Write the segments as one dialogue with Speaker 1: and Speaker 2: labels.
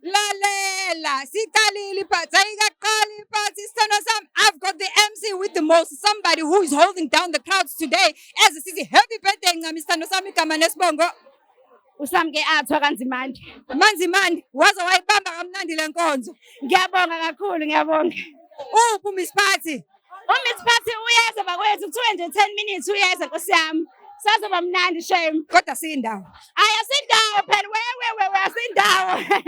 Speaker 1: Lalela, siqalile iphathi, ayikaqali iphathi, isithando sami. I've got the MC with the most, somebody who is holding down the crowds today. As sithi happy birthday Ncami, isithando sami, igama nesibongo?
Speaker 2: Usamke athwa kanzimande.
Speaker 1: Manzimandi, waze wayibamba kamnandi le nkonzo.
Speaker 2: Ngiyabonga kakhulu, ngiyabonga.
Speaker 1: Uphi uMiss Party?
Speaker 2: UMiss Party uyeza bakwethu, kuthiwe nje 10 minutes uyeza, nkosi yami. Sazoba mnandi, shame.
Speaker 1: Kodwa siyindawo.
Speaker 2: Ayi, asindawo phela, wewe wewe, asindawo.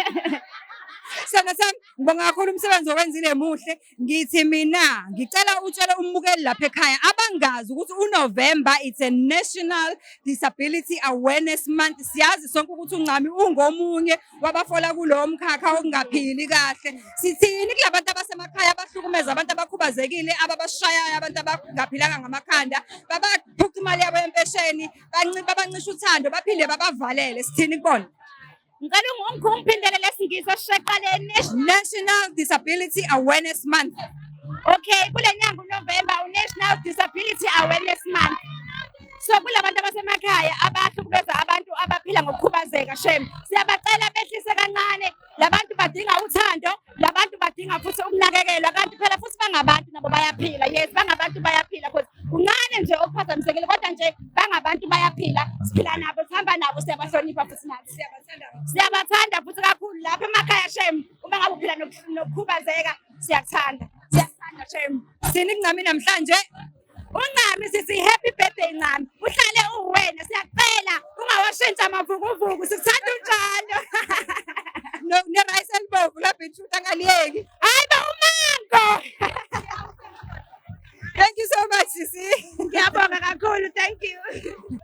Speaker 1: Sithando sami, ngibonga kakhulu umsebenzi owenzile, muhle. Ngithi mina, ngicela utshele umbukeli lapha ekhaya abangazi ukuthi uNovember, it's a National Disability Awareness Month. Siyazi sonke ukuthi uNcami ungomunye wabafola kulowo mkhakha wokungaphili kahle. Sithini kulabantu abasemakhaya abahlukumeza abantu abakhubazekile, ababashayayo abantu abangaphilanga ngamakhanda, babaphuca imali yabo yempesheni, babancisha uthando, baphinde babavalele? Sithini kubona?
Speaker 2: Ngicela ungiphindele lesingisi osheqaleni.
Speaker 1: National Disability Awareness Month.
Speaker 2: Okay, kule nyanga uNovember uNational Disability Awareness Month. So kulabantu abasemakhaya abahlukumeza abantu abaphila ngokukhubazeka, shame. Siyabacela behlise kancane. Labantu badinga uthando, labantu badinga futhi ukunakekelwa, kanti phela futhi bangabantu nabo, bayaphila. Yes, bangabantu, bayaphila, because kuncane nje okuphazamisekile, kodwa nje bangabantu, bayaphila. Siphila nabo, sihamba nabo, siyabahlonipha futhi nathi. Siyabathanda futhi kakhulu lapha emakhaya, shame. Uma ngabe uphila nokukhubazeka, siyakuthanda. Siyakuthanda, shame.
Speaker 1: Sini kuNcami namhlanje?
Speaker 2: UNcami sithi happy birthday, Ncami. Uhlale uwena, siyacela ungawashintsha amavukuvuku, sikuthanda unjalo.
Speaker 1: Nerice elibomvu la beetroot angaliyeki.